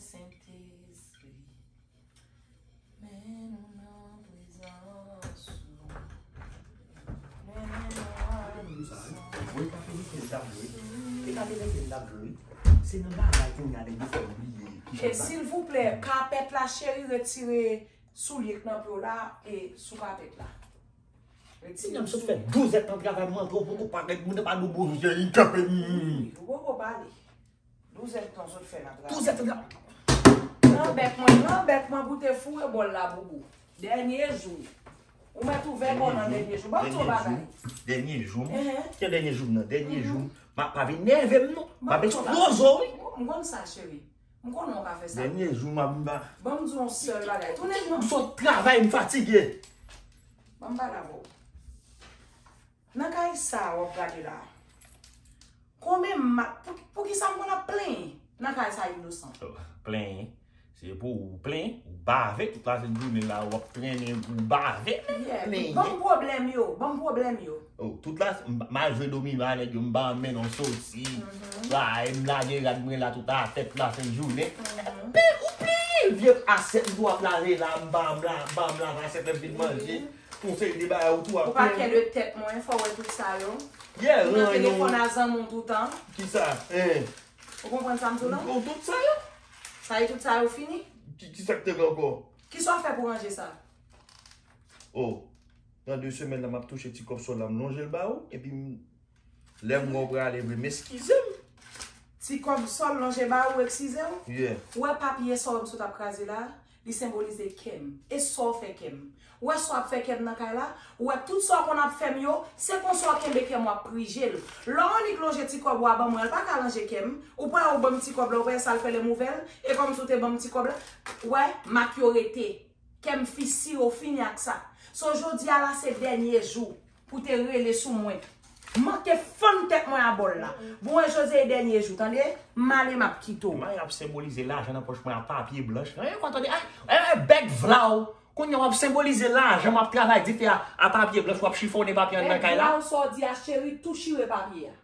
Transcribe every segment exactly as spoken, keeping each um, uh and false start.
Sentespri, men nou nan prezans ou. Men nou nan prezans. Wi, kapilite l t ap jwe. E kapilite l t ap jwe. Se nan bagay kounye a nèg yo fè m bliye ki jan. E silvouplè, kapèt la, cheri, retire soulye k nan pye w la e sou kapèt la. Retire. Ti nonm sot fè douz èdtan travay, m antre pou kou pakèt moun pa nou bouje, li kanpe. Wi, ou poko pale. Douz èdtan sot fè nan travay. Douz èdtan travay. Nan bèk mwen, nan bèk mwen pou te foure bòl la, boubou. Dènye jou. Ou mèt ouvè kò nan dènye jou. Ban m di yon bagay. Dènye jou. Ki dènye jou nan? Dènye jou. M ap pa vin nève m non. M ap eksploze w, wi. M konn sa, cheri. M konnen w ka fè sa. Dènye jou, m ap ba. Ban m di yon sèl bagay. Tounen non. M sot travay, m fatige. Ban m pale avè w. Nan kay sa w ap gade la. Konbyen ma, pou, poukisa m konn ap plenyen nan kay sa inosan? Oh, plenyen. Se pou ou plenyen, ou bave tout la sent jounen la, w ap trennen pou ou bave. Yeah, plenyen. Ban m pwoblèm yo, ban m pwoblèm yo. Oh, tout la, m, m al jwe domino a nèg yo, m ba anmenn on soti. Mhm. La, e m lage rad mwen la tout atè tout la sent jounen. Mhm. Epi ou plenyen, vye asyèt m tou ap lave la, m ba m la, ba m lave asyèt la vin manje. Mhm. Yon seri de bagay ou tou ap plenyen. Ou pa kè de tèt mwen, fò w wè tout sa yo. Yeah, ou nan telefòn a zanmi w toutan. Kisa? Hein? Ou konprann sa m di w lan? Ou tout sa yo? Sa e tout sa yo fini? Ki, ki sa k te gen ankò? Kisa w fè pou ranje sa? Oh, nan de semèn la, m ap touche ti kòb sòl la, m lonje l ba ou, epi m Lè m wè w prale vre, m eskize m. Ti kòb sòl lonje ba ou, eskize w. Yeah. Ou wè papye sa w sot ap kraze la, li senbolize kè m. E sa w fè kè m. Ou wè sa w ap fè kè m nan kay la, ou wè tout sa w konn ap fè m yo, se konsa w kenbe kè m w ap prije l. Lè w annik lonje ti kòb ou a ban mwen, l pa ka ranje kè m. Ou pa wè w ban m ti kòb la, ou pa wè sa l fè lè m ouvè l, e kòmsi w te ban m ti kòb la. Ou wè, mak yo rete. Kè m fisi, ou fini ak sa. So, jodi a la, se dènye jou pou te rele sou mwen. Manke fann tèt mwen a bòl la. Bon, e jodi e dènye jou, tande? M ale, m ap kite w. Mari ap senbolize lajan nan pòch mwen a papye blanch. Anyen kwa, tande? Ay, ay, ay, bèk vla w. Kounye a w ap senbolize lajan m ap travay dife a, a papye blanch, w ap chifonnen papye anndan kay la. Bèk vla w, sa w di a, cheri, tou chire papye a.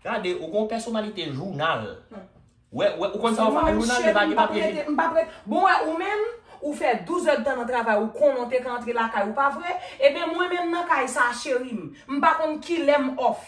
Gade, ou gon pèsonalite jounal. Hmm. Wè, wè, ou konn sa w fè a jounal, li pa gen papye. M p ap rete, m p ap rete. Bon, wè, ou menm, ou fè douz èdtan nan travay, ou konnen w te ka antre lakay ou, pa vre? Ebyen, mwen menm nan kay sa a, cheri m, m pa konn kilè m off.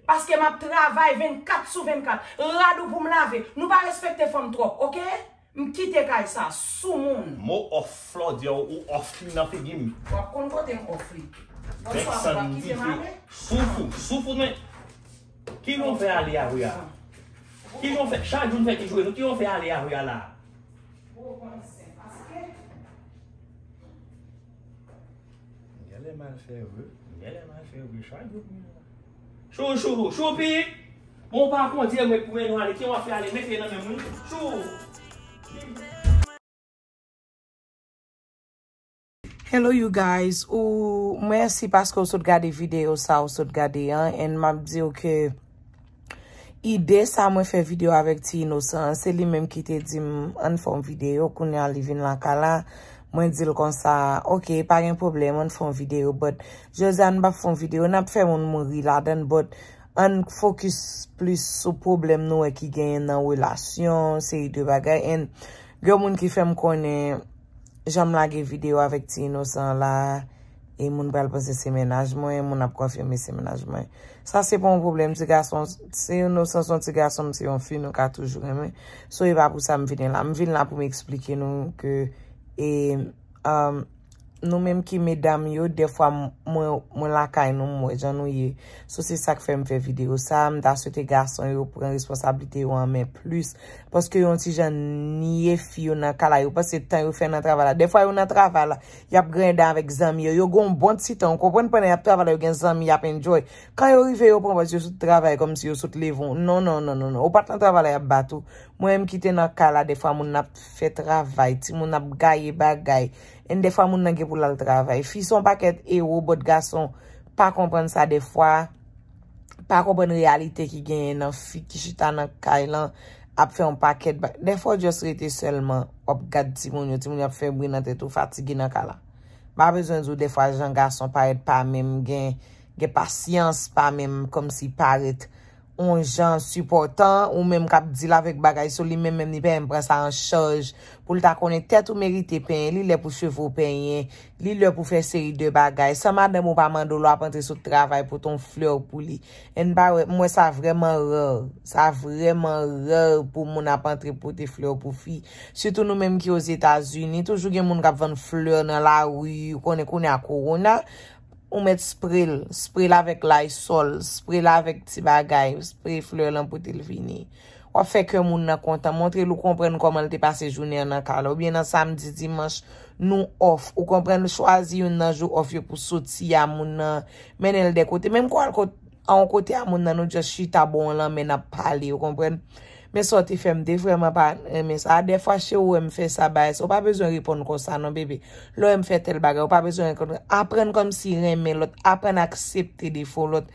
Paske m ap travay vennkat sou vennkat. Rad ou pou m lave. Nou pa respekte fanm twòp, oke? M kite kay sa, soumoun. Mo off la w di a, ou off li nan figi m. W ap konn kote m off li. Bonswa, papa, kite m ale. Soufou, soufou, men. Ki jan w fè ale a vre a? Ki jan w fè, chak jou n fè ti jwe nou, ki jan w fè ale a vre a la? Ou konn sen, paske. Genlè mal fè vre. Genlè mal fè vre, chak jou. Chou, chou, choupi! Bon, pa kondye mwen pou mennen w ale, ki w ap fè ale, mete nan men mwen. Chou! Hello you guys, ou mèsi paske w sot gade videyo sa, w sot gade an, and m ap di w ke ide sa mwen fè videyo avèk Ti Inosan an, se li menm ki te di m ann fè yon videyo, kounye a li vin lakay la, mwen di l konsa, oke, pa gen pwoblèm, ann fè yon videyo, but jodi a n p ap fè yon videyo, n ap fè moun mouri ladan l, but ann fokis plis sou pwoblèm nou wè ki genyen nan relasyon, seri de bagay, and gen moun ki fè m konnen jan m lage videyo avèk Ti Inosan la, e moun pral panse se mennaj mwen, moun ap konfime se mennaj mwen. Sa se pa yon pwoblèm, ti gason, se Inosan se yon ti gason, m se yon fi, nou ka toujou renmen. So, e pa pou sa m vini la. M vin la pou m eksplike nou ke, e, um, nou menm ki medam yo, dèfwa m, mwen, mwen lakay nou, m wè jan nou ye. So, se sa k fè m fè videyo sa. M ta swete gason yo pran responsablite yo an men plis. Paske yo yon ti jan nye fi yo nan kay la. Yo panse tan yo fè nan travay la. Dèfwa yo nan travay la, y ap griyen dan avèk zanmi yo. Yo gen yon bon ti tan, ou konprann, pandan y ap travay la, yo gen zanmi y ap enjoy. Kan yo rive, yo pran pòz yo sot travay kòmsi yo sot leve. Non, non, non, non, non. Ou pa t nan travay la, y ap bat ou. Mwen menm ki te nan kay la, dèfwa moun ap fè travay, timoun ap gaye bagay. And dèfwa moun nan gen pou l al travay. Fi se yon pakèt ewo, but gason pa konprann sa dèfwa. Pa konprann reyalite ki genyen nan fi ki chita nan kay lan, ap fè yon pakèt ba-, dèfwa w just rete sèlman, w ap gad timoun yo, timoun yo ap fè bri nan tèt ou, fatige nan kay la. M pa bezwen di w dèfwa jan gason parèt pa menm gen, gen pasyans, pa menm kòmsi parèt yon jan sipòtan, ou menm k ap deal avèk bagay sou li, men menm li pa menm pran sa an chaj, pou l ta konnen tèt ou merite penyen, li lè pou cheve w penyen, li lè pou fè seri de bagay. San madanm ou pa mande w, lè w ap antre sot travay, pote yon flè pou li. And pa wè, m wè sa vrèman rare. Sa vrèman rare pou moun ap antre pote flè pou fi. Sitou nou menm ki Ozetazini, toujou gen moun k ap vann flè nan lari, ou konnen kounye a kowona. Ou mèt spre l, spre l avèk Lysol, spre l avèk ti bagay, spre flè lan pote l vini. W ap fè kè moun nan kontan, montre l ou konprann kòman l te pase jounen an nan kay la. Oubyen nan samdi, dimanch, nou off. Ou konprann, chwazi youn nan jou off yo pou soti a moun nan, mennen l de kote. Menm kwa l kot a yon kote a moun nan, nou just chita bò yon lanmè n ap pale, ou konprann? Men sa w te fè m, te vrèman pa renmen sa. Dèfwa, che ou wè m fè sa, bagay sa, ou pa bezwen reponn konsa non, bebe. Lè w wè m fè tèl bagay, ou pa bezwen rekonn, aprann kòmsi renmen lòt, aprann aksepte defo lòt.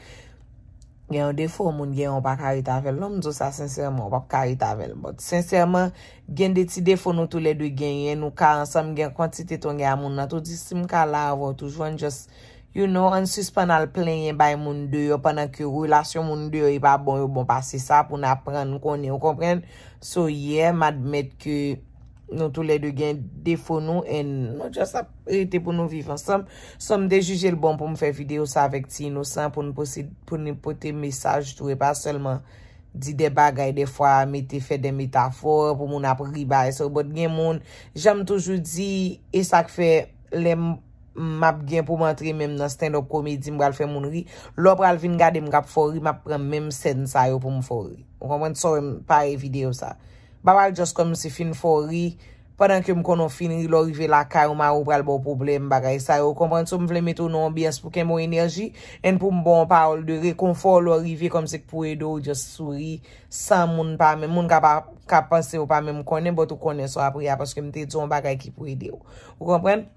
Gen yon defo, moun gen yon pa ka ret avè l. Non, m di w sa sensèman, ou p ap ka ret avè l. But sensèman, gen de ti defo nou toulède genyen, nou ka ansanm, gen kantite tonge a moun nan tou di si m ka la avè w toujou, ann just, you know, ann sispann al plenyen bay moun deyò pandan ke relasyon moun deyò e pa bon, yo bon pase sa pou n aprann konnen, ou konprann? So, yeah, m admèt ke nou toulède gen defo nou, and nou just ap rete pou nou viv ansanm. So, m te jije l bon pou m fè videyo sa avèk ti inosan pou n pote, pou n pote mesaj tou, e pa sèlman di de bagay, dèfwa mete, fè de metafò pou moun ap ri bagay sa. But gen moun, jan m toujou di, e sa k fè lè m m ap gen pou m antre menm nan stand up komedi, m pral fè moun ri. Lè w pral vin gade m k ap fè w ri, m ap pran menm sèn sa yo pou m fè w ri. Ou konprann sa w wè m pare videyo sa. M pa pral just kòmsi fin fè w ri, pandan ke m konnen w fin ri, lè w rive lakay ou, mari w pral ba w pwoblèm, bagay sa yo. Ou konprann? So m vle mete w nan yon anbyans pou kenbe w enèji, and pou m ba w yon pawòl de rekonfò lè w rive kòmsi k pou ede w just souri, san moun pa menm, moun ka pa, ka panse w pa menm konnen, but ou konnen sa w ap ri a, paske m te di w yon bagay ki pou ede w. Ou konprann?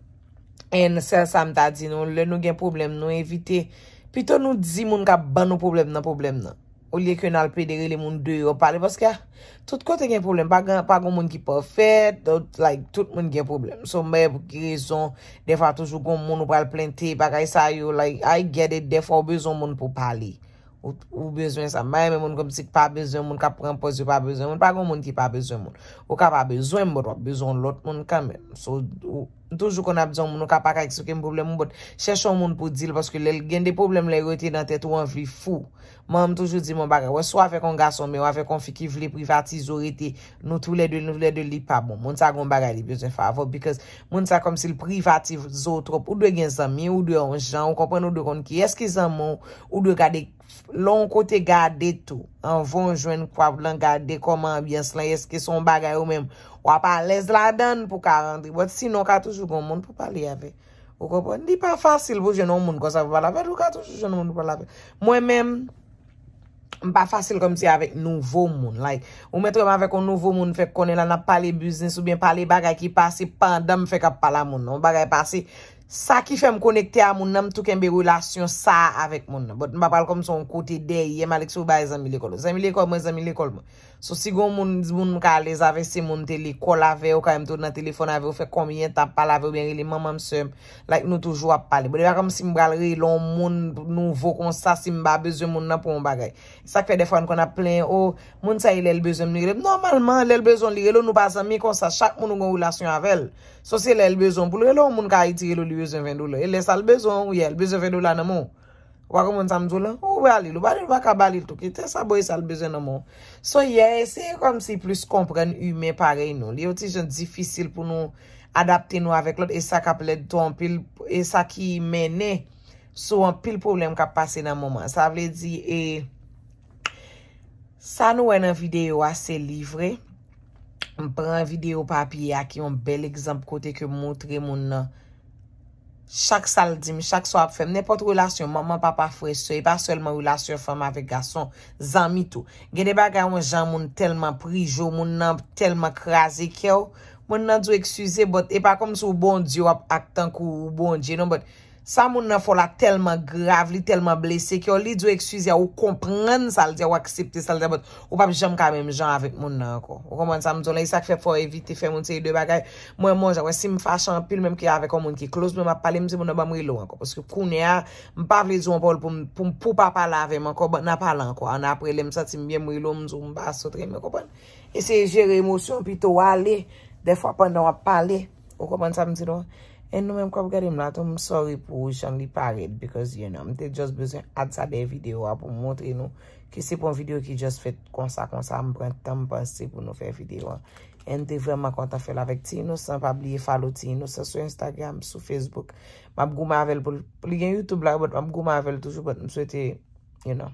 And sèl sa m ta di nou, lè nou gen pwoblèm, nou evite. Pito nou di moun k ap ban nou pwoblèm nan pwoblèm nan. Olye ke n al plede rele moun deyò pale. Paske, ah, tout kote gen pwoblèm. Pa gen, pa gen moun ki pafè, tout, like, tout moun gen pwoblèm. So, men pou ki rezon, dèfwa toujou gen moun ou pral plente, bagay sa yo, like, I get it, dèfwa ou bezwen moun pou pale. Ou, ou bezwen sa. M pa renmen moun kòmsi k pa bezwen moun, k ap pran pòz yo pa bezwen moun. Pa gen moun ki pa bezwen moun. Ou ka pa bezwen m, but w ap bezwen yon lòt moun kanmenm. So, ou, m toujou konn ap di yon moun, ou ka pa ka eksplike m pwoblèm ou, but chèche yon moun pou di l, paske lè l gen de pwoblèm, lè yo rete nan tèt ou, anvi fou. Manman m toujou di m yon bagay, wè, si w avèk yon gason, men w avèk yon fi ki vle privatize w, rete, nou toulède, nou toulède, li pa bon. Moun sa gen yon bagay li bezwen fè avè w, because moun sa kòmsi l privatize w twòp. Ou dwe gen zanmi, ou dwe yon jan, ou konprann, ou dwe konn kiyès ki zanmi w, ou dwe gade lè yon kote gade tou. Anvan w jwenn kwa w lan, gade kòman anbyans lan, èske se yon bagay ou menm w ap alèz ladan l pou w ka rantre. But sinon, w ka toujou gen yon moun pou pale avè. Ou konprann? Li pa fasil pou jwenn yon moun konsa pou pale avè l, ou ka toujou jwenn yon moun pou pale avè. Mwen menm, m pa fasil kòmsi avèk nouvo moun. Like, ou mèt wè m avèk yon nouvo moun, fèk konnen la n ap pale biznis oubyen pale bagay ki pase pandan m fèk ap pale a moun nan. Yon bagay pase, sa ki fè m konekte a moun nan, m tou kenbe relasyon sa a avèk moun nan. But m pa pral kòmsi yon kote dèyè m al eksplike bay zanmi lekòl. Zanmi lekòl mwen, zanmi lekòl mwen. So, si gon moun, moun m ka alèz avè, se moun m te lekòl avè, ou ka menm tou nan telefòn avè, ou fè konbyen tan ap pale avè, oubyen rele manman m, sè m, like, nou toujou ap pale. But e pa kòmsi m pral rele yon moun nouvo konsa, si m pa bezwen moun nan pou yon bagay. Sa k fè dèfwa n konn ap plenyen, o, moun sa e lè l bezwen m, li rele m. Nòmalman, lè l bezwen w, li rele w, nou pa zanmi konsa, chak moun ou gen yon relasyon avè l. So, se lè l bezwen w pou l rele w, yon moun ka Ayiti rele w, li bezwen ven dola. E lè sa l bezwen w, yeah, l bezwen ven dola nan men w. Ou pa konprann sa m di w lan? Ou ba li l, ou ba li l, ou pa ka ba li l tou. Kite sa, boy, sa l bezwen nan men w. So, yeah, eseye kòmsi plis konprann imen parèy nou. Li yon ti jan difisil pou nou adapte nou avèk lòt, e sa k ap lèd tou anpil, e sa ki mennen sou anpil pwoblèm k ap pase nan moman. Sa vle di, e, sa nou wè nan videyo a, se li vre. M pran videyo papye a ki yon bèl egzanp kote ke m montre moun nan chak sa l di m, chak sa w ap fè m, nenpòt relasyon, manman, papa, frè, sè, e pa sèlman relasyon fanm avèk gason, zanmi tou. Gen de bagay, yon jan moun tèlman prije w, moun nan tèlman kraze kè w, moun nan di w eskize, but e pa kòmsi w Bondye w ap ak tankou w Bondye, non, but Sa moun nan fè w la tèlman grav, li tèlman blese ke li di w eskize a, ou konprann sa l di a, ou aksepte sa l di a, but ou p ap janm ka menm jan avèk moun nan ankò. Ou konprann sa m di w la? E sa k fè fò w evite fè moun seri de bagay. Mwen, mwen, jan, wè, si m fache anpil, menm ke avèk yon moun ki close mwen, m ap pale, m di moun nan ban m rele w ankò. Paske kounye a, m pa vle di w yon pawòl pou m, pou m, pou w pa pale avè m ankò, but n a pale ankò. An apre, lè m santi m byen, m rele w, m di w m pa sot renmen, konprann? Eseye jere emosyon w pito w ale, dèfwa pandan w ap pale. Ou konprann sa m di nou? E nou menm k ap gade m la tou, m sorry pou jan li parèt, because, you know, m te just bezwen add sa dèyè videyo a pou m montre nou ke se pa yon videyo ki just fèt konsa, konsa, m pran tan m panse pou nou fè videyo a. E m te vrèman kontan fè l avèk Ti Inosan. Pa bliye follow Ti Inosan sou Instagram, sou Facebook. M ap goumen avè l pou l, li gen YouTube la, but m ap goumen avè l toujou, but m swete, you know.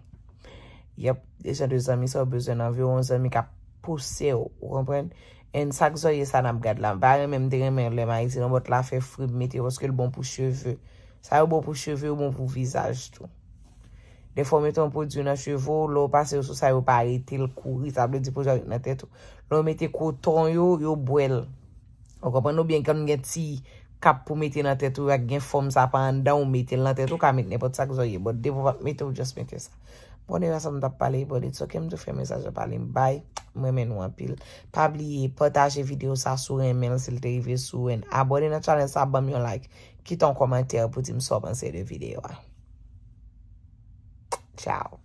Yep, de jan de zanmi sa w bezwen nan vi w, yon zanmi k ap pouse w, ou konprann? And sa k zòrye sa n ap gad la, m pa renmen, m te renmen lè m Ayiti non, but la fè fri m mete yo paske l bon pou cheve. Sa yo bon pou cheve, yo bon pou vizaj tou. Defwa w mete yon pwodui nan cheve w, lè w pase yo sou sa, yo pa rete, l kouri, sa vle di pwodui a ret nan tèt ou. Lè w mete koton yo, yo bwè l. Ou konprann? Oubyen kan gen ti kap pou mete nan tèt ou, ak gen fòm sa pa anndan, ou mete l nan tèt ou, ka met nenpòt sa k zòrye. But depi w pa mete, ou just mete sa. Bon, deja sa m t ap pale, but it's okay, m tou fè mesaj la pale m bay. M renmen nou anpil. Pa bliye, pataje videyo sa si w renmen l, si l te rive sou w, and abòne nan channel sa, ban m yon like. Kite yon kòmantè pou di m sa w panse de videyo a. Ciao.